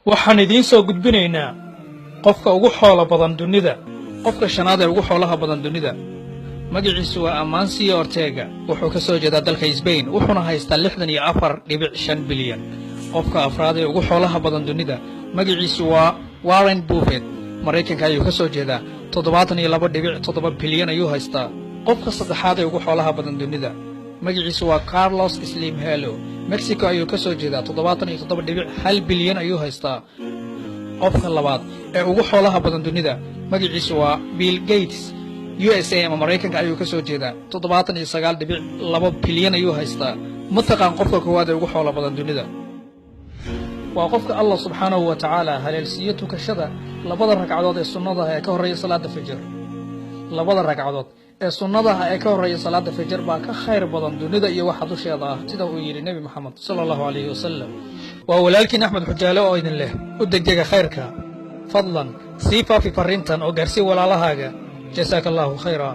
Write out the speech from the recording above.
Waxaan idiin soo gudbinaynaa qofka ugu xoolo badan dunida. Qofka shanaad ee ugu xoolaha badan dunida magaciisu waa Amancio Ortega. Wuxuu ka soo jeedaa dalka Sbain, wuxuuna haystaa 64.5 bilyan. Qofka afraad ee ugu xoolaha badan dunida magaciisu waa Warren Buffett. Maraykanka ayuu ka soo jeedaa, 72.7 bilyan ayuu haystaa. Qofka saddexaad ee ugu xoolaha badan dunida magaciisu waa Carlos Slim Helo. Mexico ayuu ka soo jeedaa, 77.1 bilyan ayuu haystaa. Qofka labaad ee ugu xoolaha badan dunida magaciisu waa Bill Gates. USA ama Maraykanka ayuu ka soo jeedaa, 79.2 bilyan ayuu haystaa. Ma taqaan qofka koowaad ee ugu xoolo badan dunida? Waa qofka Allah subxaanahu wa tacaala haleelsiiyo tukashada labada ragcadood ee sunnadaha ee ka horreeya salaadda fajr. Labada ragcadood ee sunnadaha ee ka horreeya salaadda fajr baa ka khayr badan dunida iyo waxa dusheeda ah, sida uu yidhi Nebi Moxamed sala Allahu calayhi wasalam. Waa walaalkiin Axmed Xujaale oo idin leh: u degdega khayrka. Fadlan sii faafi farriintan oo gaarsii walaalahaaga. Jasaaka Allahu khayra.